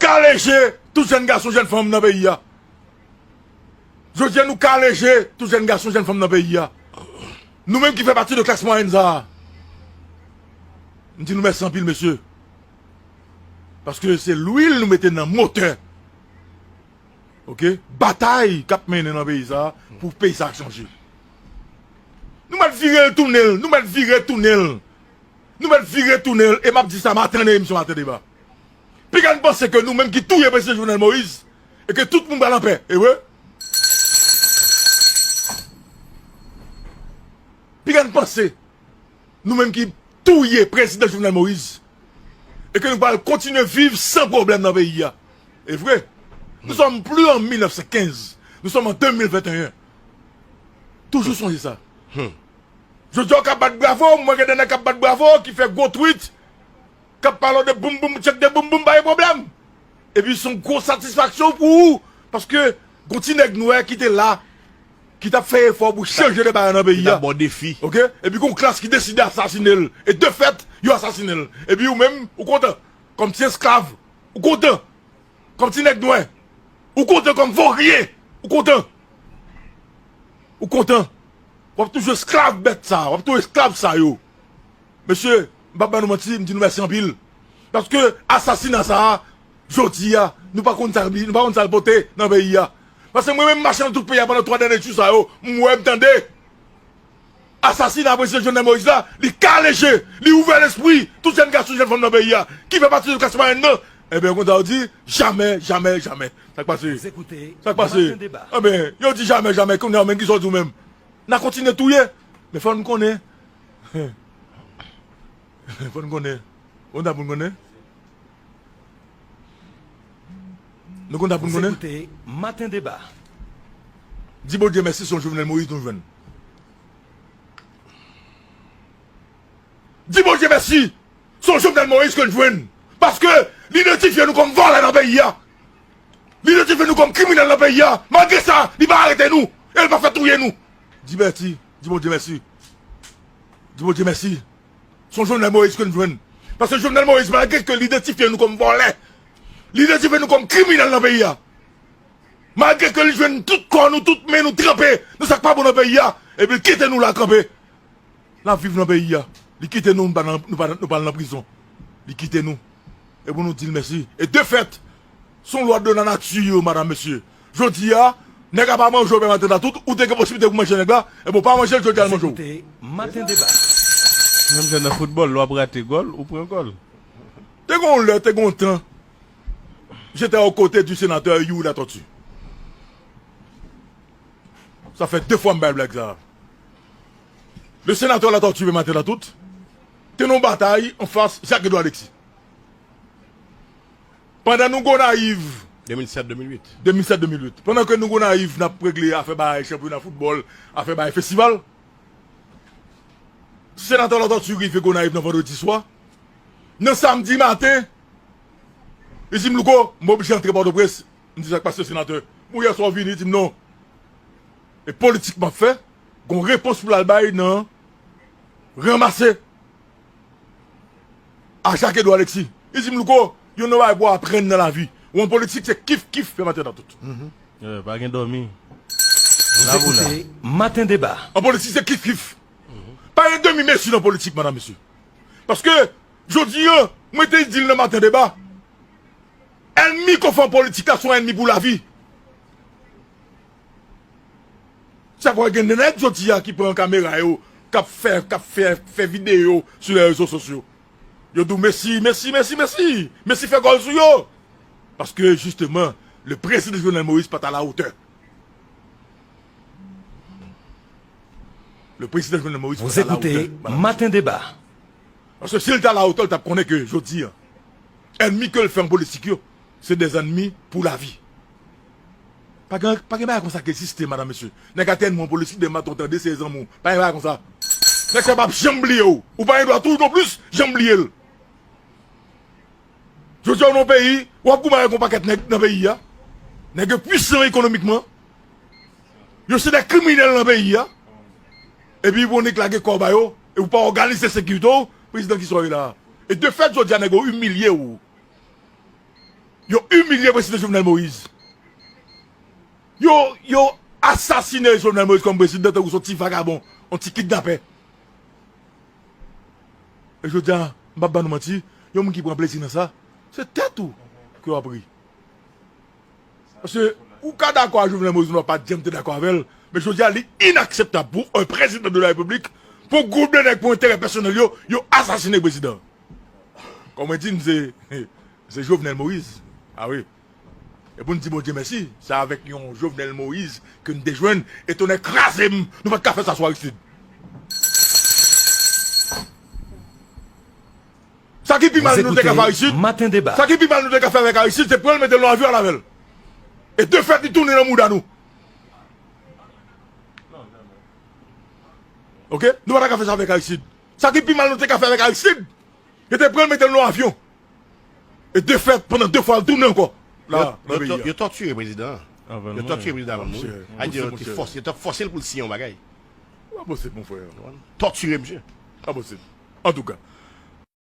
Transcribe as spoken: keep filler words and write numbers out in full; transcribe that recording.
kaleje tout jèn gason, jèn fanm nan peyi a. Jodi a, nou kaleje tout jèn gason, jèn fanm nan peyi a. Nou menm ki fè pati de klas mwayèn sa a, m di nou mèsi anpil, mesye. Paske se lwil nou mete nan motè, oke, batay k ap mennen nan peyi sa a pou peyi sa a chanje. Nou mèt vire l tounen l, nou mèt vire tounen l. Nou mèt vire tounen l, e m ap di sa maten nan emisyon Maten Deba. Piga n panse ke nou menm ki touye prezidan Jovenel Moïse, e ke tout moun pral anpè, e vre? Piga n panse, nou menm ki touye prezidan Jovenel Moïse, e ke nou pral kontinye viv san pwoblèm nan peyi a, e vre? Nou sòm pli an mil nèf san kenz, nou sòm an de mil venn e en. Toujou sonje sa. Jodi a, w ka bat bravo, m wè gen de nèg k ap bat bravo, ki fè gwo tweet, k ap pale de boum boum, tchèk de boum boum, pa gen pwoblèm. Epi se yon gwo satisfaksyon pou ou, paske gon ti nèg nwè ki te la, ki t ap fè efò pou chanje de bagay nan peyi a. Ki t ap ba w defi. Oke? Epi gon klas ki deside asasine l. E de fèt, yo asasine l. Epi ou menm, ou kontan. Kòm ti esklav, ou kontan. Kòm ti nèg nwè, ou kontan, kòm vorye, ou kontan. Ou kontan. W ap toujou esklav bèt sa, w ap toujou esklav sa yo. Mesye, m p ap ba nou manti, m di nou mèsi anpil. Paske asasina sa a, jodi a, nou pa konn sa, nou pa konn sa l pote nan peyi a. Paske mwen menm m mache nan tout peyi a pandan twa dènye jou sa yo, m wè, m tande. Asasina prezidan Jovenel Moïse la, li kaleje, li ouvè lespri tout jèn gason, jèn fanm nan peyi a, ki fè pati de klas mwayèn nan. Ebyen, konsa yo di, jamè, jamè, jamè. Sa k pase? Sa k pase? Ebyen, yo di jamè, jamè, kounye a menm, kisa w di w menm? N a kontinye touye. Men fò n konnen. Fò n konnen. Konsa pou n konnen. Nou konn sa pou n konnen. Maten Deba. Di Bondye mèsi, se yon Jovenel Moïse nou jwenn. Di Bondye mèsi, se yon Jovenel Moïse ke n jwenn. Paske li idantifye nou kòm vòlè nan peyi a. Li idantifye nou kòm kriminèl nan peyi a. Malgre sa, li pa arete nou. E li pa fè touye nou. Di mèsi, di Bondye mèsi. Di Bondye mèsi. Se yon Jovenel Moïse ke n jwenn. Paske Jovenel Moïse, malgre ke li idantifye nou kòm vòlè, li idantifye nou kòm kriminèl nan peyi a, malgre ke li jwenn tout kò nou, tout men nou tranpe nan sa k pa bon nan peyi a, epi li kite nou la kanpe. N ap viv nan peyi a. Li kite nou, nou pa nan, nou pa, nou pa al nan prizon. Li kite nou. E pou nou di l mèsi. E de fèt, se yon lwa de la nati, madanm, mesye. Jodi a, nèg a pa manje w pè maten la tout, ou te gen posiblite pou manje nèg la, e bon, pa manje l jodi a, l manje w. Maten Deba. Menm jan nan foutbòl, lè w ap rate gòl, ou pran gòl. Te gen yon lè, te gen yon tan, j'étais aux côtés du sénateur Youri Latortue. Sa fè de fwa m bay blag sa a. Le sénateur Latortue, pè maten la tout, te nan yon batay anfas Jacques Edouard Alexis. Pandan nou Gonayiv, de mil sèt, de mil uit. De mil sèt, de mil uit. Pandan ke nou Gonayiv, n ap regle afè bagay chanpyona foutbòl, afè bagay festival, senatè Latortue rive Gonayiv nan vandredi swa. Nan samdi maten, li di m, "Louko, m oblije antre Pòtoprens." M di, "Sa k pase, senatè?" "Bon, yè swa w vini?" Li di m, "Non. E politik m ap fè, gon repons pou l al bay nan ranmase a Jacques Edouard Alexis." Li di m, "Louko, youn nan bagay pou w aprann nan lavi. Ou an politik, se kif kif, pè maten la tout." Eh, pa gen dòmi. Vous écoutez Matin Débat. An politik, se kif kif. Pa gen demi mezi nan politik, madanm, mesye. Paske, jodi a, mwen te di l nan Maten Deba, ènmi ke w fè an politik la, se yon ènmi pou lavi. Sa fè gen de nèg jodi a ki pran kamera yo, k ap fè, k ap fè, fè videyo sou les réseaux sociaux. Yo di w mèsi, mèsi, mèsi, mèsi. Mèsi fè gòl sou yo. Paske, jisteman, le prezidan Jovenel Moïse pa t a la otè. Le prezidan Jovenel Moïse pa t a la otè. Vous écoutez Matin Débat. Paske si l t a la otè, l t ap konnen ke jodi a, ènmi ke l fè an politik yo, se dèzènmi pou lavi. Pa gen, pa gen bagay konsa ki egziste, madanm, mesye. Nèg a te ènmi w an politik, demen maten w tande se zanmi w. Pa gen bagay konsa. Nèg sa p ap janm bliye w. Ou pa gen dwa tou non plis janm bliye l. Jodi a, w nan yon peyi, w ap goumen avèk yon pakèt nèg nan peyi a. Nèg yo pwisan ekonomikman. Yo se de kriminèl nan peyi a. Epi pou nèg lage kò w ba yo, e ou pa òganize sekirite w, prezidan ki sa w ye la a. E de fèt, jodi a, nèg yo imilye w. Yo imilye prezidan Jovenel Moïse. Yo, yo asasine Jovenel Moïse kòm prezidan tankou se yon ti vagabon, yon ti kidnapè. E jodi a, m p ap ba nou manti, yon moun ki pran plezi nan sa, se tèt ou ke w ap ri. Paske ou ka dakò a Jovenel Moïse, nou pa janm te dakò avè l, men jodi a, li inakseptab pou un président de la République, pou gwoup de nèg, pou enterè pèsonèl yo, yo asasine prezidan. Kòm mwen di, m se, se Jovenel Moïse. A wi. E pou n di Bondye mèsi, se avèk yon Jovenel Moïse ke n te jwenn, e tonnè kraze m, nou pa t ka fè sa sou Aristide. Sa ki pi mal nou te ka fè Aristide, sa ki pi mal nou te ka fè avèk Aristide, se pran l mete l nan avyon al avè l. E de fèt, li tounen nan mouda nou. Oke? Nou pa ta ka fè sa avèk Aristide. Sa ki pi mal nou te ka fè avèk Aristide, se te pran l mete l nan avyon. E de fèt, pandan de fwa, l tounen ankò. La, nan peyi a. Yo tòtire prezidan an. Yo tòtire prezidan an avan l mouri. Sa di yo te fòse, yo te fòse l pou l siyen yon bagay. Pa posib, mon frè. Tòtire misye. Pa posib. Antouka,